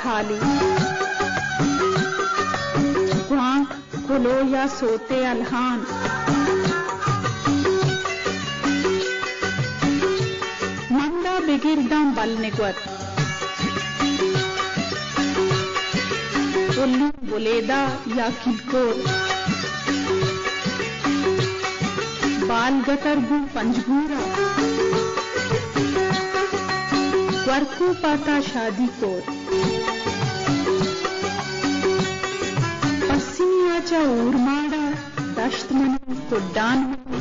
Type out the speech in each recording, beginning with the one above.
حالی۔ گوانک کلو یا سوتے الہان۔ مندا بگر داں بل نگور۔ پلی بلیدہ یا کلکور۔ بال گتر گوں پنجگورا۔ گورکو پاتا شادی کور۔ پسنی آ چہ اورماڑا دشت منی، کڈان منی۔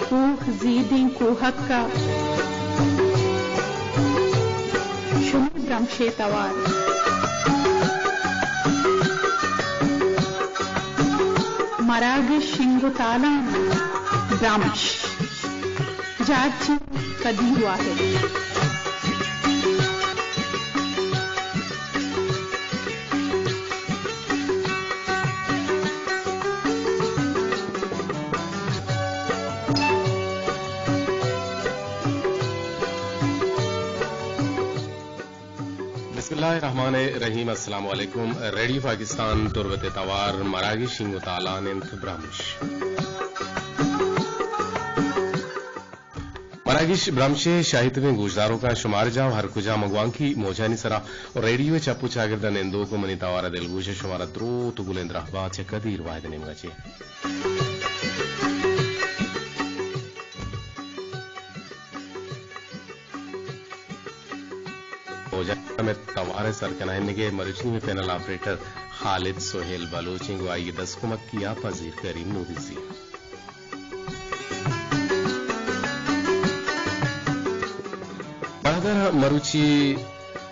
کوہ زیدیں کوہکا شمے برمشے توار۔ مراگش شنگ و تالان برمش۔ جارچی قدیر واحد۔ بسم اللہ الرحمن الرحیم۔ السلام علیکم۔ ریڈیو پاکستان تربت توار مراگش شنگ و تالان انت برمش۔ مراگش برمش ءِ شاہی تبیں گوشداروکاں شمارجاہ و ہر کجام گوانکی موجانی سرا و ریڈیو ءِ چپ و چاگرد ءَ نندوک و منی توار ءَ دلگوش ءَ شمارا دروت و گلیں درہبات چہ قدیر واحد ءِ نیمگا چہ۔ موجانی سرا مئے توار ءِ سرکنائینگ ءِ مروچی مئے پینل آپریٹر خالد سہیل بلوچ انت، گوں آئی ءِ دست کمکی ءَ پذیر کریم نوریزی۔ برادر، مروچی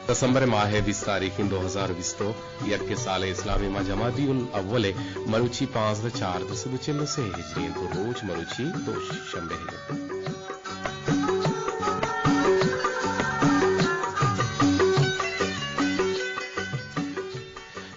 دسمبر ءِ ماہ ءِ بیست تاریخ انت، دو ہزار بیست و یک ءِ سال ءِ اسلامی ماہ جمادی الاول ءِ مروچی پانزدہ چار دو سد و چل و سے ہجری انت و روچ مروچی دوشنبے انت۔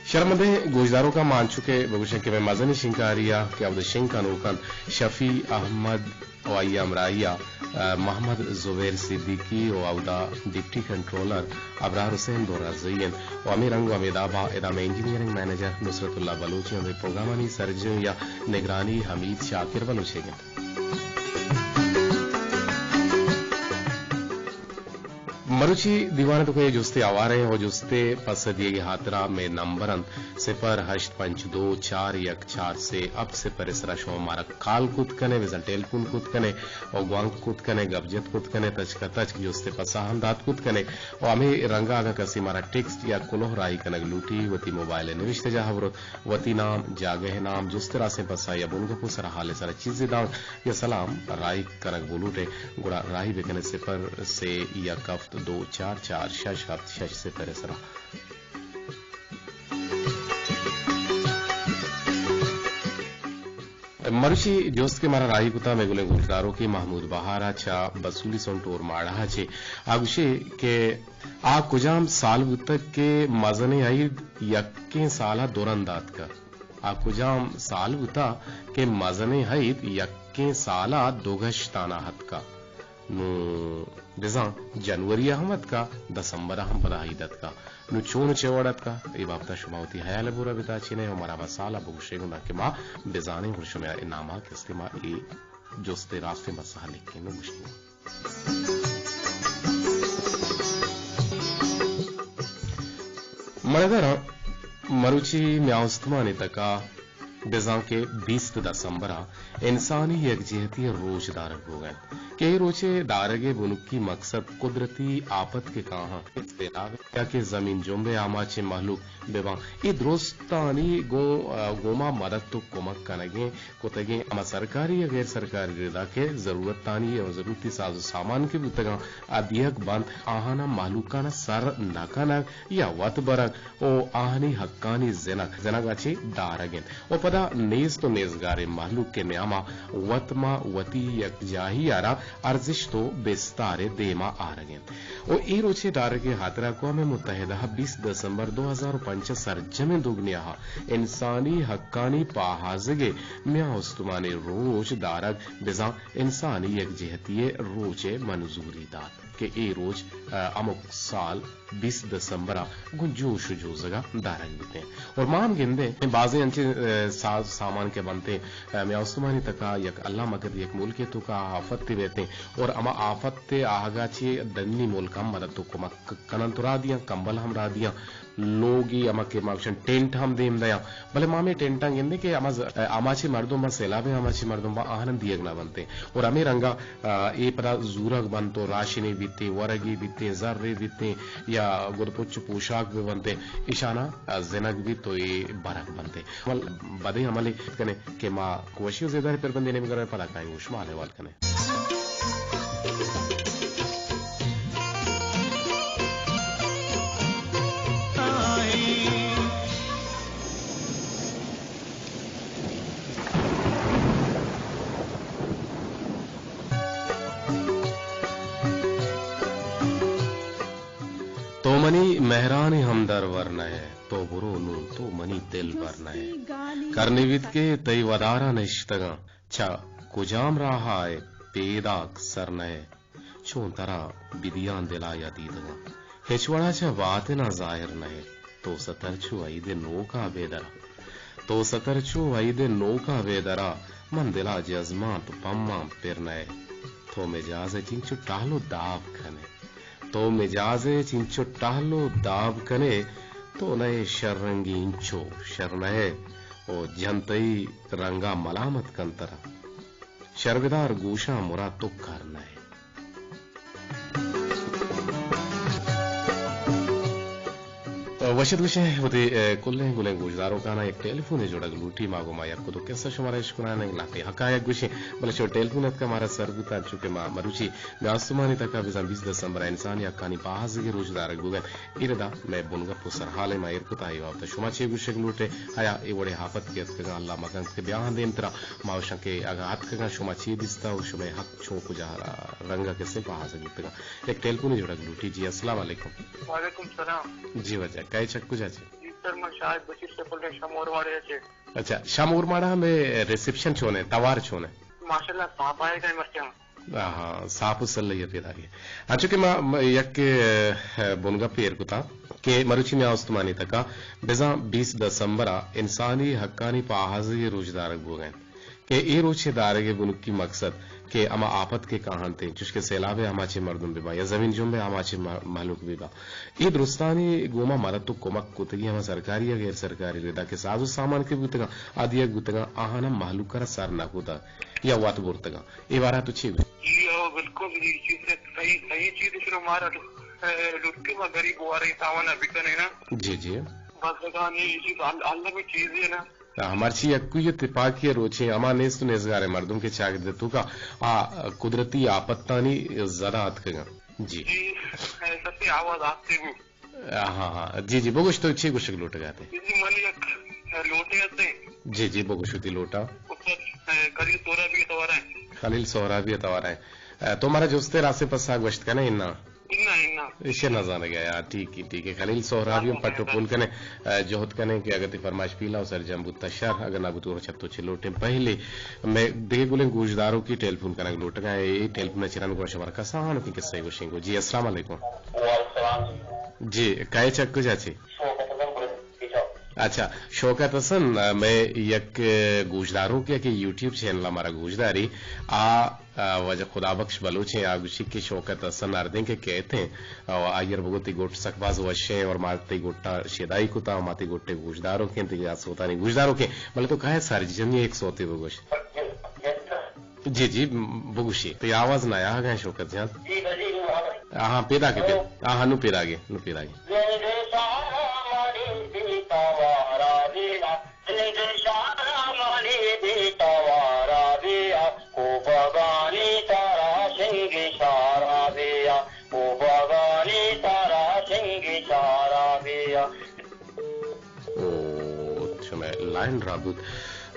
شرمندیں گوشداروکاں ما انچو کہ بگوشیں کہ مئے مزنیں شنگکاری ءَ کہ اود ءَ شنگ کنوک انت شفیع احمد و آئی ءِ ہمراہی ءَ، ءَ، محمد زبیر صدیقی و اودا ڈپٹی کنٹرولر ابرار حسین دورازئی انت و ہمے رنگ و ہمے داب ءَ ادا مئے انجینئرنگ منیجر نصرت اللہ بلوچ انت و پروگرامانی سرجمی ءَ نگرانی حمید شاکر بلوچ انت۔ مروچی دیوان ءِ توکا اے جستے ہوار ایں و جستے پسہ دیگ ءِ ہاترا مئے نمبر انت صفر ہشت پنچ دو چار یک چار سے ہفت صفر ءِ سرا شما مارا کال کت کنے، بزاں ٹیلیفون کت کنے و گوانک کت کنے، گپ جت کت کنے، تچک ءَ تچک جستے پسہ ہم دات کت کنے و ہمے رنگا اگاں کسے مارا ٹیکسٹ یا کلوہ راہی کنگ لوٹی، وتی موبائل ءِ نبشتہ جاہ ءَ بروت، وتی نام، جاگہ ءِ نام، جست ءِ راستیں پسہ یا بنگپ و سرحال ءِ سرا چیزے دانک یا سلام راہی کنگ بلوٹ ئے، گڑا راہی بکن ئے صفر سے یک ہفت دو چار چار شش ہفت شش صفر ءِ سرا۔ مروچی جست کہ مارا راہی کتا مئے گلیں گوشداروکے محمود بہار ءَ چہ بسولی سنٹ اورماڑہ ءَ چہ، آ گوشے کہ آ کجام سال بوتگ کہ مزنیں ہید یکیں سال ءَ دو رند آتکگ؟ آ کجام سال بوتگ کہ مزنیں ہید یکیں سال ءَ دو گشت آناں اتکگ؟ نوں بزاں جنوری ءَ ہم اتکگ، دسمبر ءَ ہم پدا ہید اتکگ۔ نوں چون چے وڑ اتکگ؟ اے بابت ءَ شما وتی ہیال ءَ بورا بتاچین ئے و مارا ہما سال ءَ بگوش ئے، گوں دانکہ ما بزانیں گڑا شمئے نام ءَ کہ است ما اے جست ءِ راستیں پسہ ءَ لکھیں و گوشیں۔ مڑداراں، مروچی میان استمانی تکا بزاں کہ بیست دسمبر ءَ انسانی یکجہتی ءِ روچ دارگ بوگ ءَ انت کہ اے روچ ءِ دارگ ءِ بنکی مقصد قدرتی آپت کہ کاہاں، سیلاب یا کہ زمین جمب ءِ آماچیں مہلوک بہ باں، اے درستانی گوں، گوما مدد و کمک کنگیں کتگیں ہما سرکاری یا غیر سرکاری ردا کہ ضرورتانی یا ضرورتی ساز و سامان کہ بوتگاں آ دیگ بنت، آہاناں مہلوکاناں سر نہ کنگ یا وت برگ و آہانی حقانی زنگ، زنگ ءَ چہ دارگ انت و پدا نیست و نیزگاریں مہلوک ء نیاما وت ما وتی یکجاہی ء را ارزشت و بستار ء دیما آرگ انت۔ و اے روچ ء دارگ ء ہاترا اقوام متحدہ ء بیست دسمبر دو ہزار و پنچ ء سرجمیں دگنیا ء انسانی حقانی پاہازگ ء میان استمانی روچ دارگ بزاں انسانی یکجہتی ء روچ ء منظوری دات کہ اے روچ، ء، ہمک سال بیست دسمبر ء گوں جوش و جوزگ ء دارگ بوتیں۔ اور ما ہم گندیں بازیں انچیں، ء، ساز سامان کہ بنتیں، ء، میان استمانی تکا یک اللہ مکد یک ملکے توکا آفتے بیتیں اور ہما آفت ء آہگا چہ ڈنی ملک ہم مدد و کمک کننت و را دیاں، کمبل ہم را دیاں، لوگی ہما کہ ما گوشن ٹینٹ ہم دیم دیاں، بلے ما ہمے ٹینٹاں گندیں کہ ہما ز-، آماچیں مردم با، سیلابیں آماچیں مردم با، آہاناں دیگ نہ بنتیں۔ اور ہمے رنگا، آ، اے پدا زورگ بنت و راشنے بیتیں، ورگے بیتیں، زرے بیتیں یا گد پچ و پوشاک بہ بنتیں، ایشاناں، آ، زنگ بیت و اے برگ بنتیں۔ بل بدیں عملے کنے کہ ما کوشی و زیدار پر بندے نمیگرے پدا کائیں گوش ما حوال کنے۔ تو منی مہرانی ہمدرور نہ ئے، تو برو نوں تو منی دلبر نہ ئے۔ کرنی بیت کہ تئی ودارا نشتگاں، چہ کجام راہا ئے پیداک سر نہ ئے۔ چون ترا بدیاں دلا یا دیدگاں، ہچ وڑا چہ باتنا ظاہر نہ ئے۔ تو ستر چو عید نوکا بے درا، تو ستر چو عید نوکا بے درا، من دلا جزماں تو پماں پر نہ ئے۔ تو مجاز ئے چنچو ٹہل و داب کنے، تو مجاز ئے چنچو ٹہل و داب کنے، تو نہ ئے شررنگی انچو شر نہ ئے، او جن تئی رنگا ملامت کن ترا۔ شربدار گوشاں مراد تو کر نہ ئے۔ وشت گوشیں وتی، اے، کلیں گلیں گوشداروکانا یک ٹیلیفونے جوڑگ لوٹی، ما گو ما یک دو قصہ شمارا اشکنان لہتے حقائق گوشیں، بلے چو ٹیلیفون اتکا مارا سر بوتا، چونکہ ما مروچی میان استمانی تکا بزاں بیست دسمبر انسانی حقانی پہازگی روچ دارگ بوگن۔ اے ردا مئے بنگپ و سرحال ما ایر کتا، اے بابت شما چے گوشگ لوٹے؟ آیا اے وڑیں آفت کہ اتکگاں، اللہ مکنت کہ بیاہاں دیمترا، ما گوشاں کہ اگاں اتکگاں شما چے دیستا و شمئے حق چون کجا رنگا کسے پہازگ بوتگاں؟ یک ٹیلیفونے جوڑگ لوٹی۔ جی، السلام علیکم۔ وعلیکم السلام۔ جی واجہ، کئے چہ کجا چے؟ جی سر، من شاہد بشیر سے بول رہے ہیں، شمور واڑے سے۔ اچھا، شمور ماڑا میں ریسپشن چونے، توار چونے؟ ماشاءاللہ، صاف آئے گا مرچاں۔ آہاں، ساپ و سلہ ء پیداگے۔ انچو کہ ما، ما یک، ء، بنگپے ایر کتا کہ مروچی میان استمانی تکا بزاں بیست دسمبر ء انسانی حقانی پہازگی روچ دارگ بوگ ء انت کہ اے روچ ء دارگ ء بنکی مقصد کہ ہما آپت کہ کاہنت انت، چوشکہ سیلاب ء آماچیں مردم بباں یا زمین جمب ء آماچیں مہ-، مہلوک بباں، اے درستانی گوما مدد و کمک کتگی ہما سرکاری یا غیر سرکاری ردا کہ ساز و سامان کہ بوتگاں، آ دیگ بوتگاں، آہاں ہم مہلوک ء را سر نہ کتگ یا وت برتگاں۔ اے بارہ تو چی گوشے؟ جی ہو، بالکل، اے چیز صحیح، صحیح چیز شنو مارا، اے، لوٹی ما غریب وارے تاوانا بکنے نا۔ جی، جی۔ بس اگاں اے چیز ال-، المی چیز ہے نا۔ ہاں، مرچی یکوئی تپاکی روچیں ہما نیست و نیزگار مردم کہ چاگرد توکا آ قدرتی آپتانی زدہ اتکگاں۔ جی۔ جی، اے سب آواز آتے بھی۔ ہاں، ہاں، جی، جی، بگوش تو چی گوشگ لوٹگا تے؟ جی، من یک لوٹے ہستے۔ جی، جی، بگوش وتی لوٹا۔ استاد، اے، خلیل سہرابی توارا ہے۔ خلیل سہرابی توارا ہے۔ اے، تو مارا جستے راستے پسا گوشت کنے انا؟ انا، انا۔ ایشے نہ زانگا یار، ٹھیک ہے، ٹھیک ہے۔ خلیل سہرابی ہم پٹ و پول کنے، اے، جہد کنے کہ اگر تی فرمائش پیلا و سرجم بوتا شر، اگر نہ بوتا چپ تو چہ لوٹیں۔ پہلے مئے دگہ گلیں گوشداروکے ٹیلیفون کنگ لوٹگا، اے ٹیلیفون ء چہ رند گڑا شمارا کسانکیں قصہ ء گوشیں گوں۔ جی، السلام علیکم۔ وعلیکم السلام۔ جی، کئے چہ کجا چے؟ شوکت حسن بلوچ۔ اچھا، شوکت حسن، مئے یک گوشداروکے کہ یوٹیوب چینل ء مارا گوشداری، آ، آ، واجہ خدا بخش بلوچ ایں، آ گوشی کہ شوکت حسن ہردیں کہ کئیت ایں، او آئی ء را بگو تئی گٹ سک باز وش ایں اور ما تئی گٹاں شیدائی کتا، ما تئی گٹ ء گوشداروک ایں، تئی آ سوتانی گوشداروک ایں، بلے تو کائے سرجمی ء یک سوتے بگوش۔ جی، جی، بگوشی۔ تئی آواز نہ آہگ ء شوکت جان۔ آہاں، پیداگے، پید-، آہاں، نوں پیداگے، نوں پیداگے۔ او، شمئے لائن را بوت۔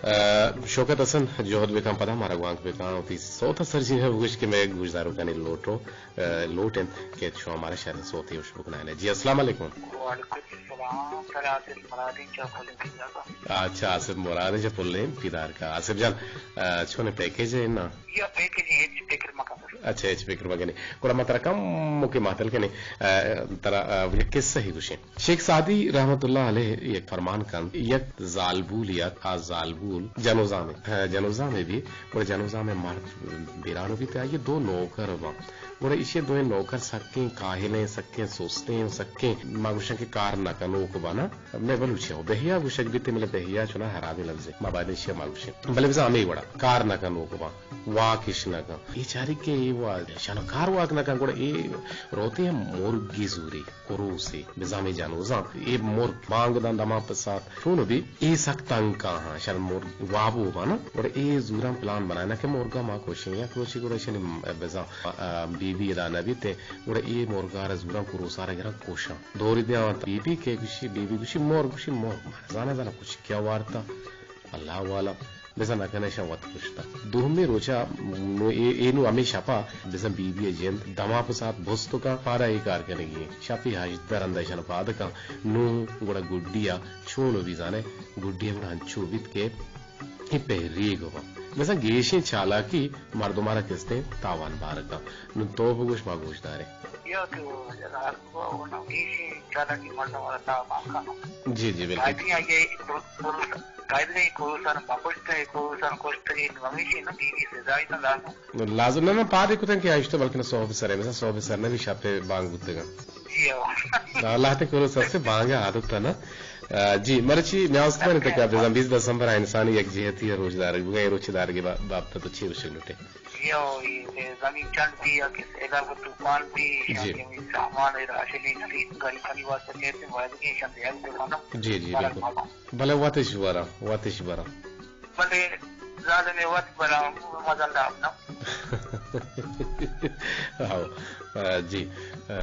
ء، شوکت حسن، جہد بکن، پدا مارا گوانک بکن، وتی سوت ء سرجم ء بگوش کہ مئے گوشداروکانی لوٹ رو، ء، لوٹ انت کہ شما مارا شریں سوتے وش بکنائینے۔ جی، السلام علیکم۔ وعلیکم السلام۔ سر آصف مرادیں چہ پلیں پیدارکا۔ اچھا، آصف مرادیں چہ پلیں پیدارکا۔ آصف جان، ء، چون پیکج ہے نا؟ یا پیکج ہے، ہچ فکر مکن۔ اچھا، ہچ فکر مکنی۔ گڑا ما ترا کموکے ماتل کنیں، ء، ترا، ء، یک قصہ ہی گوشیں۔ شیخ سعدی رحمت اللہ علیہ یک فرمان کنت، یک زالبولے ات، آ زالبول جنوزامے، ہاں، جنوزامے بی، گڑا جنوزامے مرد بیرانو بیت، آئی دو نوکر باں۔ گڑا ایشی دوئیں نوکر سکیں کاہلیں، سکیں سستیں و سکیں، ما گوشاں کہ کار نہ کنوک باں نا، مئے بلوچی ء بہیا گوشگ بیت، بلے بہیا چنا ہرابیں لفظے، ما باید ایشی ء ما گوشیں۔ بلے بزاں ہمے وڑا کار نہ کنوک باں، واک اش نہ کن۔ اے چاری کہ اے وا-، شانو کار واک نہ کن، گڑا اے روتے ہم مرگی زوری۔ کروسے، بزاں ہمے جنوزاں، اے مرگ بانگ داں دماں پسات چون بی، اے سک تنگ کاہاں، شر مرگ وابو بانا، گڑا اے زوراں پلان بنائنا کہ مرگا ما کوشیں، یک روچے گڑا شنی بزاں، آ، بی بی ادا نبیتے، گڑا اے مرگا را زوراں کروسا را گراں کوشاں۔ دوری دیاں بی بی کہ گوشی، بی بی گوشی مرگ، گوشی مرگ، من زانا زانا کچھ کیا وارتا۔ اللہ والا، بزاں نہ کنہ ایشاں وت کشتہ۔ دومی روچا نو اے، اے نو ہمے شپا بزاں بی بی ء جند دما پسات بست کن، پادا اے کار کنگی انت۔ شپی ہژدہ رندا ایشاں پاد کن۔ نو گڑا گڈی ء چون بی زانے، گڈی ء گڑا انچو بیت کہ اے پہریگ بنت۔ بزاں گیشیں چالاکی مردم ء را کستیں تاوان بار کن۔ نو تو بگوش، ما گوش داریں۔ یا تو گیشیں چالاکی مردم ء را تاوان کن۔ جی، جی، بالکل۔ باید ایں آئی ء کروس، کروس، باید ایں کروسان مکشت، کروسان کشتگی نو ہمیشی نو بی بی سزائی تاں داتاں۔ لازم نہ، من پادے کتن کہ آ اشتہ بلکن سہب سر ء، مثلاً سہب سر نہ بی شپ ء بانگ بوتگاں۔ جی ہو۔ اللہ تے کروس ہستے بانگ عادت تھا نا۔ آ، جی، مرچی نیاز کمانی تکا بزاں بیست دسمبر ء انسانی یک جہتی ء روچ دارگ بگا، اے روچ دارگ با-، بابت تو چی گوشگ لوٹے؟ جی ہو، اے زمین چنڈ بی یا کہ سیلاب و طوفان بی، جی۔ ایشانی ہمے سامان ء راشنی خرید غریبانی واسطہ کہتے ہیں، باید کہ ایشان دیگ بکنم۔ جی، جی، بالکل۔ بلے وتش براں، وتش براں۔ بلے ظالم وت براں، مزن داب نہ۔ ہاؤ، آ، جی، آ،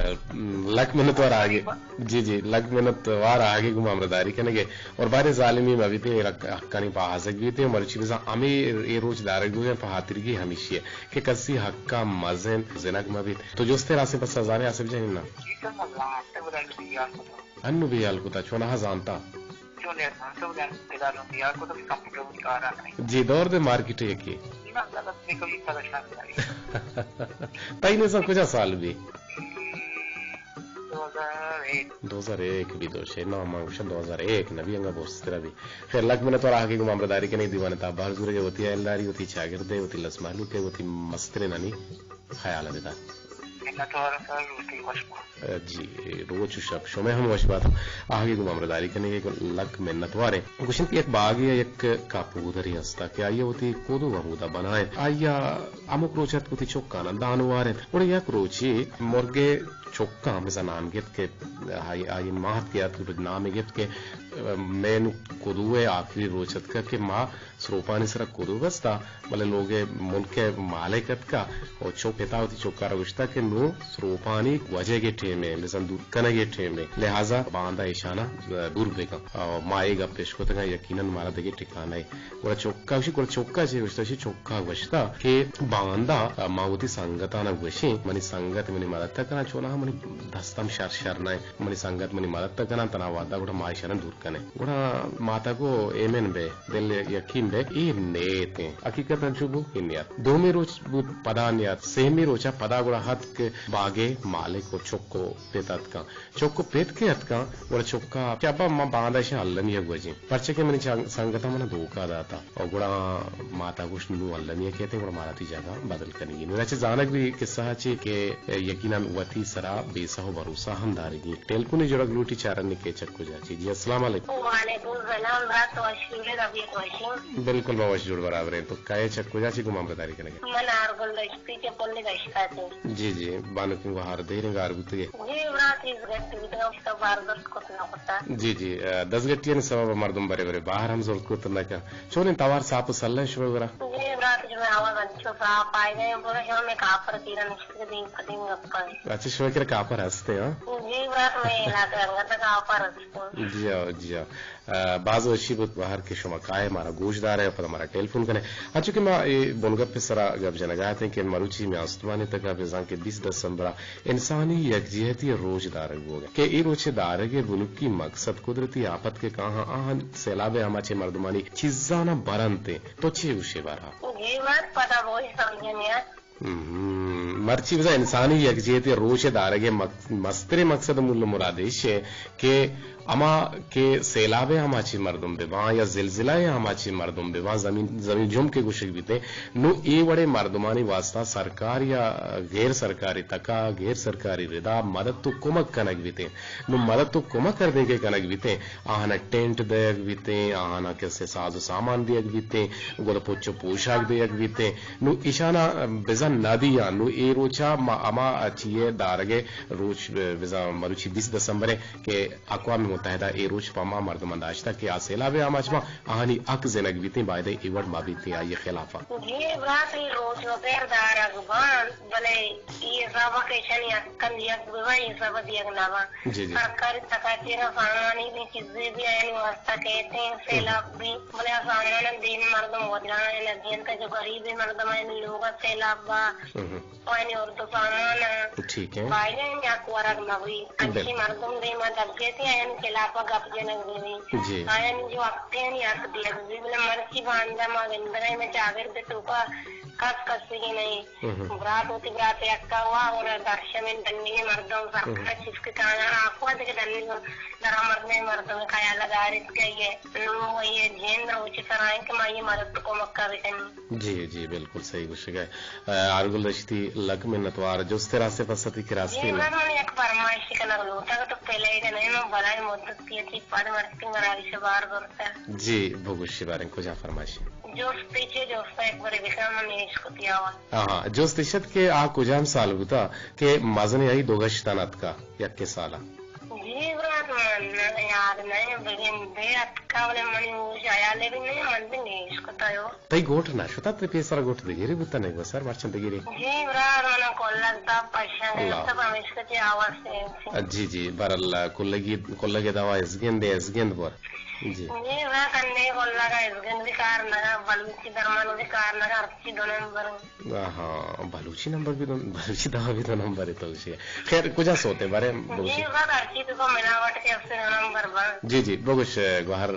لک منت وار آگے۔ جی، جی، لک منت وار آگے گوں ہمراہداری کنگے۔ اور بارے ظالمی مہ بیتیں، حق-، حقانی پاہزگ بیتیں، مرچی بزاں ہمے اے روچ دارگ بوگیں پہ ہاترگی ہمیشی ہے کہ کسی حقا مزن زنگ مہ بیت۔ تو جستے راسیں پسا زانے آصف جان نا؟ جی سر، مزن آتے بلائیں تیار کتا۔ انو بے حال کتا، چوناہا زانتا؟ چوناہا زانتا بلائیں تیار کتا، کمپیوٹر کارا نہیں۔ جی، دور دے مارکیٹ یکی۔ نا، غلط نکلی، پریشان نہیں۔ تئی نیسا کجا سال بی؟ دو ہزار ایک۔ دو ہزار ایک بی دوشے، نا، ما گوشاں دو ہزار ایک نہ بی، انگا برزترا بی۔ خیر، لک منت وار آہگے گوں ہمراہداری کنے، دیوان تا بہر زورگے، وتی ہیلداری، وتی چاگردے، وتی لس مہلوکے، وتی مسترینانی خیال بدار۔ منت وار سر، روچی خوش بات۔ جی، روچ و شپ شمے ہم وش بات۔ آہگے گوں ہمراہداری کنے، لک منت وارے۔ گوشنت یک باگے ء یک کاپودرے ہستا کہ آئی ء وتی کدو ہمودا بنائینت۔ آئی ء ہمک روچ اتک وتی چکاناں دان وارینت۔ گڑا یک روچے مرگ ء چکاں بزاں نام گپت کہ آئی، آئی مات کہ اتک نام گپت کہ مئے نوں کدو ء آخری روچ اتک کہ ما سروپانی سرا کدو بستا، بلے لوگ ء ملک ء مالک اتکا و چک پتا وتی چکا را گوشتا کہ نوں سروپانی گوجگ ء ٹیم ء، بزاں دور کنگ ء ٹیم ء، لہذا باندا ایشانا دور بکن۔ ما اے گپ اشکتگاں، یقیناً مارا دگہ ٹھکانہ ء۔ گڑا چکا گوشی، گڑا چکا چے گوشتا؟ گوشی چکا گوشتا کہ باندا ما وتی سنگتانا گوشیں، منی سنگت منی مدد کناں، چوناہا منی دستم شر شر نہ، منی سنگت منی مدد کناں، تنا وعدہ گڑا ما ایشانا دور کنیں۔ گڑا ماتا گو ایمن بے، دل یقین بے، اے نیت ایں۔ حقیقت انچو بو، اے نیت۔ دومی روچ بو، پدا نیت۔ سیمی روچا پدا گڑا ہتک باگے مالک و چک و پت اتکاں۔ چک و پت کہ اتکاں، گڑا چکا کہ ابا ما باندا اشاں المی ء گوجیں۔ پرچہ کہ منی چنگ-، سنگتاں منا دھوکا داتا۔ و گڑا ماتا گوشت نوں المی ء کیتیں، گڑا مارا تی جاگہ بدل کنگی۔ نوں چہ زانگ بی قصہ چے کہ یقیناً وتی سرا بیسہ و بھروسہ ہم دارگی۔ ٹیلیفونی جڑگ لوٹی چارنی کے چک کجا چی۔ جی، السلام علیکم۔ وعلیکم السلام، برات وشی، طبیعت وشی؟ بالکل، ما وش جوڑ برابر ہیں۔ تو کئے چک کجا چی گوں ہمراہداری کنگے؟ من آرگل دشتی چہ پل دشتا چی۔ جی، جی، بانک گوہار دیر گار بوتگے۔ جی، برات اس گھٹ بوتگا، اس کا بار گھٹ کت نہ کتا۔ جی، جی، دزگٹی نے سبب مردم برے برے باہر ہم زرت کت نہ کا۔ چونیں توار ساپ و سلیں شما گرا؟ جی، برات جو میں آواز انچو ساپ پائدہ ایں، بولے، شما مئے کاپر ءِ کرا نشتگ، دیم پہ دیم گپ ءَ ایں۔ اچھا، شمئے کرا کاپر ہست ایں، ہاں؟ جی برات، مئے علاقہ ءِ انگت کاپر ہست ایں۔ جی ہو، جی ہو۔ آ، باز وشی بوت گوہر کہ شما کائے، مارا گوش دارے ءُ پدا مارا ٹیلیفون کنے۔ انچو کہ ما اے بنگپ ءِ سرا گپ جنگا اتیں کہ مروچی مئے استمانی تکا بزاں کہ بیست دسمبر ءَ انسانی یکجہتی ءِ روچ دارگ بوگ ءَ کہ اے روچ ءِ دارگ ءِ بنکی مقصد قدرتی آپت کہ کاہاں آہاں سیلاب ءِ آماچیں مردمانی چیزاناں برنت ایں۔ تو چے گوشے بارہ؟ جی برات، پدا بوئی سمجھ نہ آت۔ ہم، مرچی بزاں انسانی یکجہتی ءِ روچ ءِ دارگ ءِ مق-، مستریں مقصد ءُ مول ءُ مراد ایش ایں کہ ہما کہ سیلاب ءِ آماچیں مردم بہ باں یا زلزلہ ءِ آماچیں مردم بہ باں، زمین، زمین جم کہ گوشگ بیت ایں، نوں اے وڑیں مردمانی واسطہ سرکار یا غیر سرکاری تکا، غیر سرکاری ردا مدد ءُ کمک کنگ بیت ایں۔ نوں مدد ءُ کمک ہر دگہ کنگ بیت ایں، آہانا ٹینٹ دیگ بیت ایں، آہانا کسے ساز ءُ سامان دیگ بیت ایں، گد ءُ پچ ءُ پوشاک دیگ بیت ایں۔ نوں ایشانا بزاں نہ دیاں، نوں اے روچا ما ہما چیئے دارگ ءِ روچ بزاں مروچی بیست دسمبر ایں کہ اقوام متحدہ اے روچ پہ ہما مردماں داشتگ کہ آ سیلاب ءِ آماچ باں، آہانی حق زنگ بیت ایں، بایدیں اے وڑ مہ بیت ایں آئی ءِ خلاف ءَ۔ جی برات، اے روچ وغیر دارگ باں، بلے اے حساب ءَ کہ ایشانی حق اَنت دیگ بہ باں، اے حساب ءَ دیگ نہ باں۔ جی، جی۔ سرکاری تکا چیرا سامانے بی، چیزے بی، آیانی واسطہ کئیت ایں، سیلاب بی، بلے آ سامان دیم مردم ودرائیں نہ دینت، جو غریبیں مردم ایں، لوگ ءَ سیلاب با، ہم۔ آیانی اردو سامان ءَ۔ ٹھیک ہے۔ بایدیں آیانی حق ورگ مہ بی۔ انچیں مردم دیما دپ جیت ایں، آیانی خلاف ءَ گپ جنگ بہ بی۔ جی۔ آیانی جو حق ایں، آیانی حق دیگ بہ بی۔ بلے مرچی باندا ما گندگ ءَ ایں، مئے چاگرد ءِ توکا کس کسیگی نہ ایں۔ ہم۔ برات وتی برات ءِ حقا وا اور درشمیں ڈنی مردم سرکار چیز کہ کانا آخوا دگہ ڈنی درآمد مئے مردم خیال داریت کہ یہ نو یہ جند روچ سرائیں کہ ما یہ مدد کمک کا بکنی۔ جی، جی، بالکل صحیح گوشگ ءَ۔ آ، آرگل دشتی لک منتوار۔ جست ءِ راست ءَ پسہ تئی کرا است ایں۔ جی، من یک فرمائش کنگ لوٹاں تو پہلے کہ نہیں، من بلاہیں مدت کی تھی پد مرتی مراوی سے بار کرتا۔ جی، بگوشی باریں کجا فرمائش؟ جست چے جست، ایک بار بکن من ایش کتی آواز۔ آہاں، جست ایش ات کہ آ کجام سال بوتا کہ مزنیں آئی دو گشتان اتکا، یکے سالا؟ جی برات، من یاد نہ ایں، بگندے اتکا، بلے منی ہوش حیال ءَ بھی نہ ایں، من بھی نیش کتا یو۔ تئی گوٹ نہ شتا، تئی پیسرا گوٹ دگرے بوتا نہ گوسر، مرچاں دگرے۔ جی برات، من کلگ تا پشا اللہ۔ گرفتا، پمیشکا چی آواز سے۔ جی، جی، بر اللہ، کلگی، کلگ دوا ازگند، ازگند بر۔ جی۔ جی برات، کنے کلگ ازگند بھی کار نہ، بلوچی درمان بھی کار نہ، ہرچی دو نمبر۔ آہاں، بلوچی نمبر بھی دو، بلوچی دوا بھی دو نمبر ہے تو اسے۔ خیر، کجا سوتے بارے؟ جی، بلوچی۔ بس ہرچی تو کو ملاوٹ کے اسے دو نمبر با۔ جی، جی، بگوش، گوہر،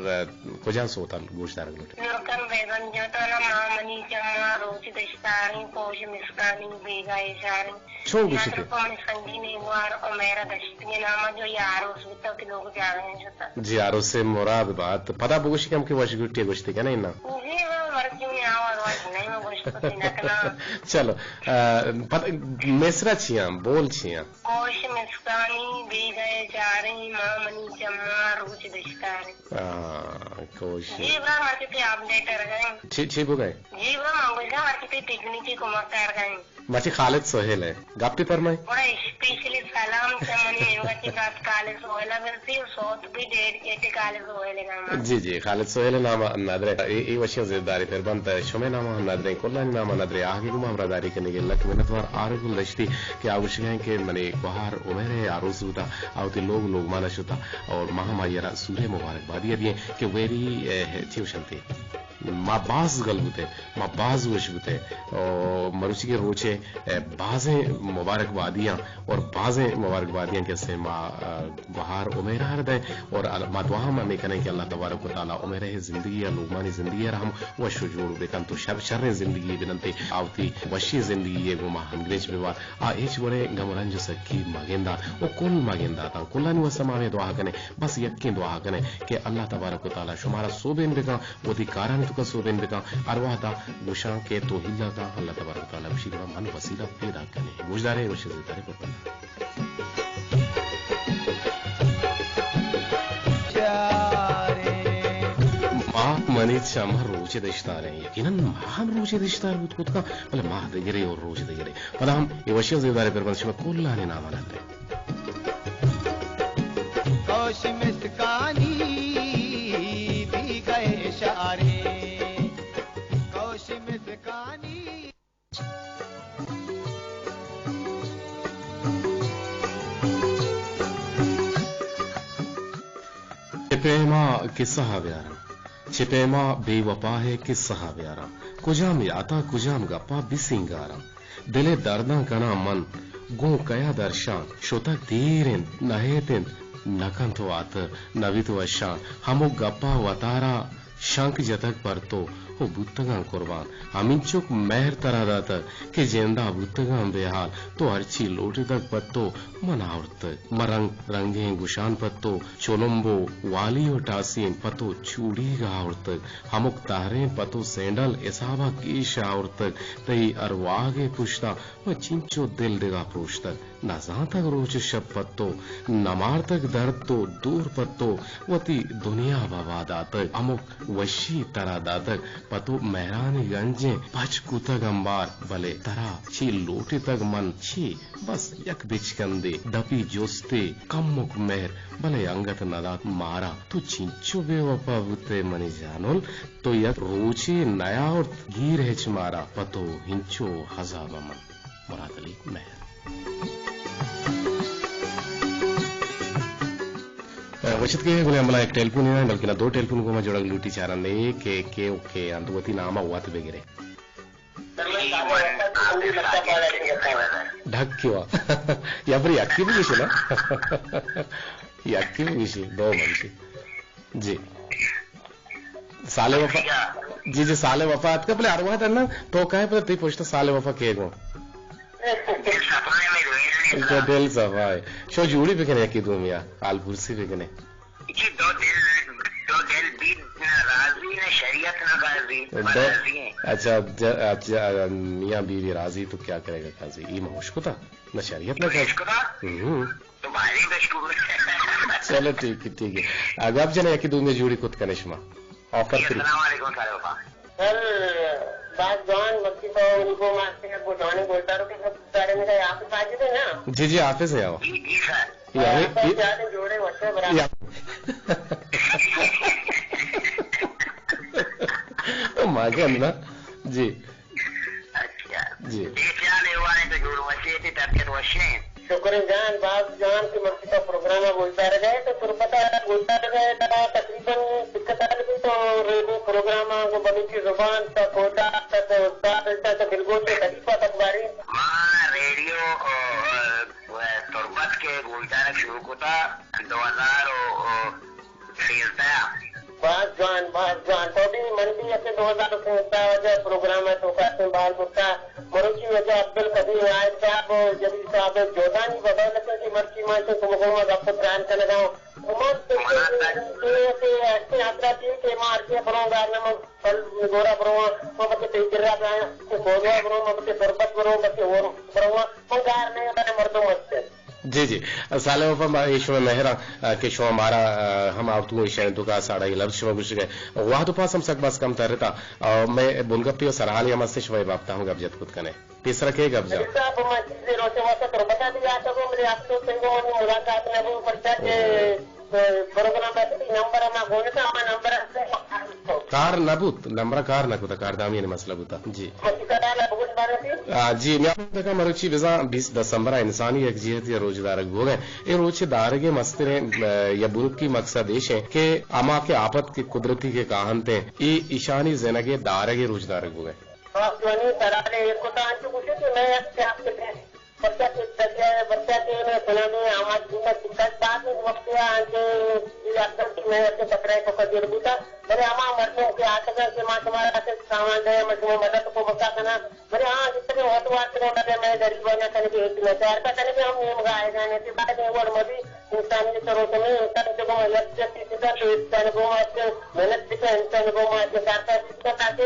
کجا سوتا گوش دارگ لوٹے؟ نورکن بیگم جو تو نا ماں منی چما روچ دشتاریں، کوش مسکانی بیگا اشاریں۔ چون گوشتے؟ نادر پانی سنگی نیگوار عمیرہ دشتی ناما جو یہ آروس بیتا کہ لوگ جاگریں شتا۔ جی، آروس سے مراد بات۔ پدا بگوشی کہ ہم کہ وش گٹی گوشتے کنے نا؟ جی، وہ مرچی میں آواز وش نہیں، میں گوشت کو نہ کنا۔ چلو، آ، پد-، مصرع چیاں، بول چیاں؟ کوش مسکانی، بیگئے چاریں، ماں منی چماں روچ دشتاریں۔ آ، کوش۔ جی، برا مرچی تے اپڈیٹ کر گئے۔ چی، چی بو گئے؟ جی، برا مانگوش گئے، مرچی تے ٹیکنیکی کمک کر گئے۔ مرچی خالد سہیل ہے۔ گپی فرمائے۔ بڑا اسپیشلی سلام چہ منی نیمگا چہ برات خالد سہیل ءَ برسی و سوت بھی ڈیڈیکیٹڈ خالد سہیل ءَ گا۔ جی، جی، خالد سہیل ءِ نام ءَ ندرے۔ اے، اے وشیں زیبداریں پربند شمئے نام ءَ ندرے، کلانی نام ءَ ندرے، آہگی گوں ما ہمراہداری کنگے لک منتوار۔ آرگل دشتی کہ آ گوشگا ایں کہ منی گوہار عمیر ءِ آروس بوتا، آ وتی لوگ لوگمان ءَ شتا اور ما ہم آئی ءَ را سورہ مبارکبادی ءَ دییں کہ ویری، اے، چی وشنتے۔ ما باز گل بوتیں، ما باز وش بوتیں۔ او مروچی کے روچے، اے، بازیں مبارکبادیاں اور بازیں مبارکبادیاں کہ اسے ما، آ، گوہار عمیرہ ءَ دیں اور ال-، ما دعا ہم ہمے کنیں کہ اللہ تبارک و تعالی عمیرہ ءِ زندگی ءَ، لوگمانی زندگی ءَ را ہم وش و جوڑ بکن تو شر، شریں زندگی بننتے، آ وتی وشیں زندگی ءَ گوں ما ہمگرنچ ببات۔ آ ہچ وڑیں گم و رنج و سکی مگندات و کل مگندات۔ آ کلانی واسطہ ما ہمے دعا کنیں، بس یکیں دعا کنیں کہ اللہ تبارک و تعالی شمارا سوبین بکن، وتی کارانی توکا سوبین بکن۔ ہر وہدا گوشاں کہ توہیلا کن، اللہ تبارک و تعالی گوشی کہ من وسیلہ پیدا کنیں۔ گوشدارے، وش زیتارے پرپنا۔ ماہ منی چماں روچ دشتاریں۔ یقیناً ماہ ہم روچ دشتار بوت کت کن، بلے ماہ دگرے اور روچ دگرے۔ پدا ہم اے وشیں زیبداریں پربند شما کلانی نام ءَ ندرے۔ کوش مسکانی بیگئے شارے، کوش مسکانی۔ ما کسہ ءَ بیاراں، چہ پیما بے وپا ءِ کسہ ءَ بیاراں، کجام یات ءَ کجام گپ ءَ بسینگاراں۔ دل ءِ درداں کناں من، گوں کیا درشان، شتگ دیر انت، نہ ایت انت، نہ کنت واتر، نہ بیت وشان۔ ہمک گپ ءَ وتارا شنک جتگ پر تو، او بوتگاں قربان۔ ہمینچک مہر ترا داتگ کہ جندا بوتگاں بے حال، تو ہرچی لوٹتگ پہ تو من آورتگ۔ مہ رنگ رنگیں گشان پہ تو، چلمب و والی و ٹاسین پہ تو چوڑیگ آورتگ۔ ہمک تہریں پہ تو سینڈل حسابا گیش آورتگ۔ تئی ہر واہگے پشتا من چینچو دل دگا پروشتگ۔ نہ زانتگ روچ و شپ پہ تو، نہ مارتگ درد و دور پہ تو، وتی دنیا بہا داتگ۔ ہمک وشی ترا داتگ، پہ تو مہرانی گنجیں پچ کتگ امبار، بلے ترا چی لوٹتگ من چی؟ بس یک بچکندے دپی جستے، کمک مہر، بلے انگت ندات مارا۔ تو چینچو بے وپا بوتئے منی جانل، تو یک روچے نیاورت گیر ہچ مارا، پہ تو ہنچو عذاب من۔ مراد علی مہر۔ گوشت کہ گلیں ہمبلا یک ٹیلیفون ہے، بلکہ نہ دو ٹیلیفون گوما جوڑگ لوٹی چارن دے کہ کے او کے انت وتی نام وت بگرے۔ ڈھک کیوا؟ یا پھر یکی بگوشی نا؟ یکی بگوشی، دو منشی۔ جی۔ سال وفا۔ جی، جی، سال وفا اتکا، بلے ہر وہد نا، تو کہے پتہ تئی پشت سال وفا کے گو؟ دل صفا ہے میرے ویل۔ تو دل صفا ہے۔ شو جوڑی بکنے یکی دومیا، حال پرسی بکنے۔ جی، دو دل، دو دل بید نہ راضی، نہ شریعت نہ قاضی، دو، راضی ہیں۔ اچھا، ج-، اچھا، میاں بیوی راضی تو کیا کرے گا قاضی؟ یہ مشکتا، نہ شریعت نہ قاضی۔ مشکتا؟ ہوں۔ تو بھاری مشکور۔ چلو ٹھیک ہے، ٹھیک ہے۔ آ، گپ جنے یکی دومی جوڑی کت کنے شما۔ آفر جی، کری۔ السلام علیکم سارے وفا۔ سر، باز جوان مرچی تو ان کو ماستے کو جوانی بولتا رو کہ سب سارے میرے آپ واجب ہے نا؟ جی، جی، حافظ ہے۔ جی، جی سر۔ یہ ہمیں، آپ یہ جانے جوڑے وسے برابر۔ یہ او ماں کے اندر۔ جی۔ اچھا۔ جی۔ دیکھ خیال ہے ہوا ہے تو جوڑ وسے تھی طبیعت وشیں۔ شکر جان، باز جان کہ مرچی تو پروگرام گوشدارگ ءَ ئے، تو تربت ءَ گوشدارگ ءَ ئے، ترا تقریباً دقت آ بی تو ریڈیو پروگرام ءَ گوں بلوچی زبان تا کوئٹہ تا تو استاد تا تو دلگوش ءَ تکلیف ءَ تک باری۔ ما ریڈیو، آ، آ، تربت کہ گوشدارگ شروع کتا دو ہزار و، آ، سیزدہ۔ باز جوان، باز جوان۔ تو بھی من بھی اسے دو ہزار سیزدہ واجہ پروگرام ءَ توکا استعمال کرتا۔ مروچی واجہ عبدالقدیر نائب صاحب و جلیل صاحب جہدانی بدولت ءَ کہ مرچی ما چو شما گوما گپ و تران کنگا اوں۔ و ما منا تک کہ، کہ ہستیں حضرات کہ ما ہرچی بروں گار نہ من پل گورا بروں، ما بچے تئی کرا بروں، کہ بودوا بروں، ما بچے تربت بروں، بچے اور بروں، من گار نہیں، مردم ہستے۔ جی، جی۔ سالے وفا، ما اے شمئے مہراں، آ، کہ شما مارا، آ، ہم آورتگوں ایشانی توکا ساڑا اے لبز شما گوشگ ءَ۔ وہد و پاس ہم سک باز کم ترتا۔ آ، مئے بنگپی و سرحالی ہم ہستیں، شما اے بابتا ہم گپ جت کت کنے۔ پیسرا کئے گپ جا؟ صاحب، ما چیزے روچے واسطہ تربتا بھی آتگوں، بلے افسوس ہے کہ منی ملاقات نہ بو، پرچا کہ، اے، پروگرام ءَ تئی نمبر ما گون تا، ما نمبر کار نہ بوت، نمبر کار نہ کتا، کاردامی نے مسئلہ بوتا۔ جی۔ آ، جی، میاں تکا مروچی بزاں بیست دسمبر ءَ انسانی یکجہتی ءِ روچ دارگ بوگ ءَ۔ اے روچ دارگ ءِ مستریں، آ، یا بنکی مقصد ایش انت کہ ہما کہ آپت کہ قدرتی کہ کاہنت انت، اے ایشانی زندگ ءِ دارگ ءِ روچ دارگ بوگ ءَ۔ آسمانی تران ءَ ایر کتا انچو گوشے کہ مئے یک سیاست ءِ پرچا کہ، پرچا کہ مئے سنانی آماچ بوتگ، چکاس بعد وقت ءَ آنکہ اے اصل کہ مئے یک خطرہ ءِ توکا جوڑ بوتگ، بلے ہما مردم کہ آتگاں کہ ما شمارا کہ سامان دے، ما شما مدد کو بکا کناں، بلے آ جتنے وت واسطے مئے غریباناں کنگے ہچ نہ چارتا، کنگے ہم نیمگا آئیگانے کہ بعد اے وڑ مبی، انسانیت ءِ سروتنے، انسان چہ گوما یک جتی بکا تو انسان گوما محنت بکا، انسان گوما کارتا بکا تاکہ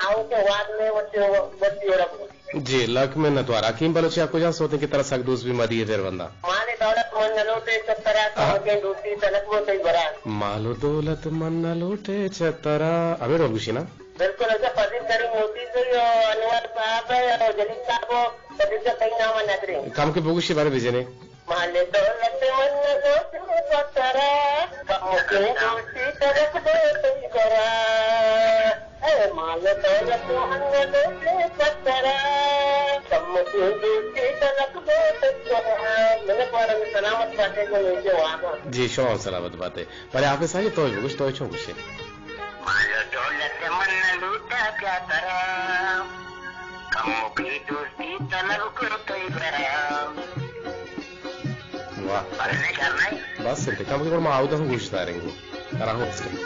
آؤکیں وہد مئے وتی، وتی وڑا بوت۔ جی، لک منت وار۔ حکیم بلوچ ءَ کجام سوتیں کہ ترا سک دوست بی مدی ءِ دربنداں؟ مال دولت من نہ لوٹے چہ ترا، آ۔ کمکیں دوستی تلک بو تئی گورا۔ مال و دولت من نہ لوٹے چہ ترا۔ ہمے ڈول گوشی نا؟ بالکل، اچھا، فضیل کریم موتی سے، آ، انور صاحب ہے، آ، جلیل صاحب ہو، فضیل کا صحیح نام ہے نظری۔ کم کے بگوشی بارے بجنے۔ مال دولت من نہ لوٹے چہ ترا، کمکیں دوستی تلک بو تئی گورا۔ اے مال دولت من نہ لوٹے چہ ترا۔ کمکیں دوستی تلک بوتگ ترا۔ منت وارم، سلامت باتے گوں نیکیں واباں۔ جی، شما ہم سلامت باتے۔ بلے حافظ صاحب، تو بگوش، تو چون گوشے؟ مال و دولت من نہ لوٹاں پیا ترا، کمکیں دوستی طلب کن تئی برا۔ واہ۔ بس انت، کم کہ ما آودا ہم گوش داریں گو۔ ترا ہو اسٹے۔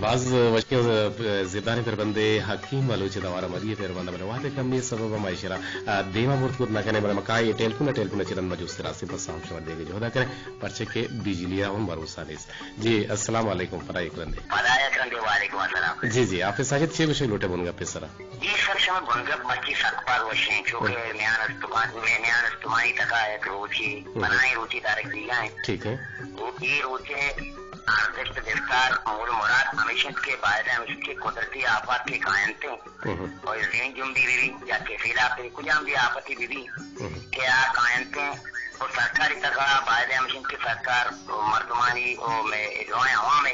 باز وشیں زیبداریں پربندے، حکیم بلوچ ءِ دوارہ مدی ءِ پربند ءَ، بلے وہدے کمی ءِ سبب ءَ ما ایشرا، آ، دیم ءَ برت کت نہ کنیں، بلے ما کائیں ٹیلیفون ءَ، ٹیلیفون ءَ چہ رند ما جست ءُ راستیں پسہ ہم شمارا دیگ ءِ جہد ءَ کنیں، پرچہ کہ بجلی ءَ ہم بھروسہ نیست۔ جی، السلام علیکم، پدا یک رندے۔ پدا یک رندے، وعلیکم السلام۔ جی، جی، حافظ ساجد، چے گوشگ لوٹے بنگپ ءِ سرا؟ جی سر، شما بنگپ مرچی سک باز وشیں، چونکہ ہم۔ میان استمان، میان استمانی تکا یک روچے، ہم۔ بلاہیں روچے دارگ بیگا ایں۔ ٹھیک ہے۔ وہ اے روچے ارزشت بستار مول مراد ہمیش انت کہ باید ہمیش انت کہ قدرتی آفات کہ کاینت انت، ہم۔ اور زمین جنبی بہ بی یا کہ سیلاب بہ بی، کجام بھی آفتی بہ بی، ہم۔ کہ آ کاینت انت، اور سرکاری تکا باید ہمیش انت کہ سرکار مردمانی و مئے درائیں عوام ءَ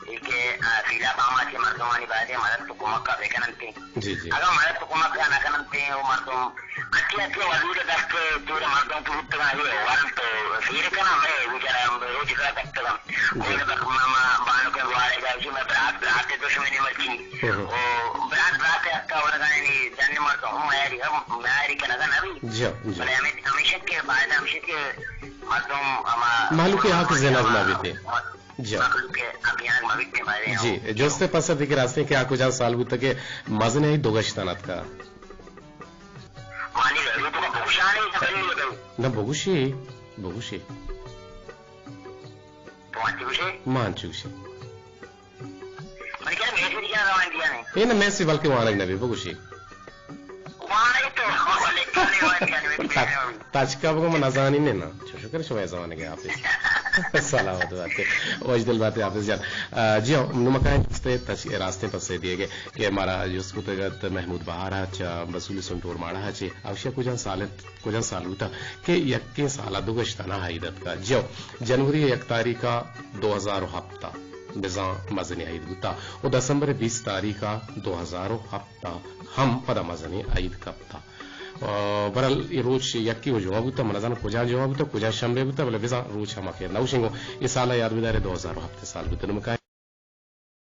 اے کہ، آ، سیلاب آماچیں مردمانی باید مدد و کمک ءَ بکن انت۔ جی، جی۔ اگاں مدد و کمک ءَ نہ کن انت، او مردم اکی اکی وزیر دست ءَ چور مردم کہ بوتگاں، اے ورنت و سیر کناں، مئے بیچارہ روزگار کپتگاں۔ جی۔ گوشت بک ما، ما بانکیں گوارے گا، جی مئے برات، برات ءِ دشمنی مرچی۔ ہم۔ او برات، برات ءِ حق ءَ ورگا، یعنی جن مردم ہم میاری، ہم میاری کنگا نہ بی۔ جی، جی۔ بلے ہمیں، ہمیشہ کہ فائدہ ہمیشہ کہ مردم ہما مہلوک ءِ حق زنگ نہ بیت۔ جی۔ مخلوق ءِ اگیانک مہ بیتیں بارے ءَ۔ جی، جست ءِ پسہ دگہ راستیں کہ آ کجام سال بوتگ کہ مزن ءَ دو گشتان اتکا؟ مانی لہروت ما بگوشانے یا بلے بتاؤ؟ نہ بگوشی، بگوشی۔ تو انچو گوشے؟ ما انچو گوشی۔ من کہہ میسج کیا روان دیا نے؟ اے نہ میسج بلکہ وانگ نہ بی، بگوشی۔ وانگ تو لکھنے وانگ کہہ تچکا بگو من نزانی نے نا۔ چو شکر شما زمانگ ءَ حافظ۔ سلامت باتے۔ وش دل باتے حافظ جان۔ آ، جی ہاں، نمکائیں دوستے تچ-، راستیں پسے دیے گئے کہ مارا جست کتگ ات محمود بہار ءَ چہ بسولی سنٹور ماڑا ءَ چہ اوشیا کجان سال انت، کجان سال بوتا کہ یکیں سال ءَ دو گشتانہ عید اتکا۔ جی ہاں، جنوری یک تاریخ ءَ دو ہزار و ہپت ءَ بزاں مزنیں عید بوتا و دسمبر بیست تاریخ ءَ دو ہزار و ہپت ءَ ہم پدا مزنیں عید کپتا۔ آ، برحال اے روچ یکے و جمعہ بوتا، من نزاناں کجا جمعہ بوتا، کجا شنبے بوتا، بلے بزاں روچ ہما خیر نہ گوشیں گوں۔ اے سال ءَ یاد بدارے دو ہزار و ہپت سال بوتا۔ نمکائیں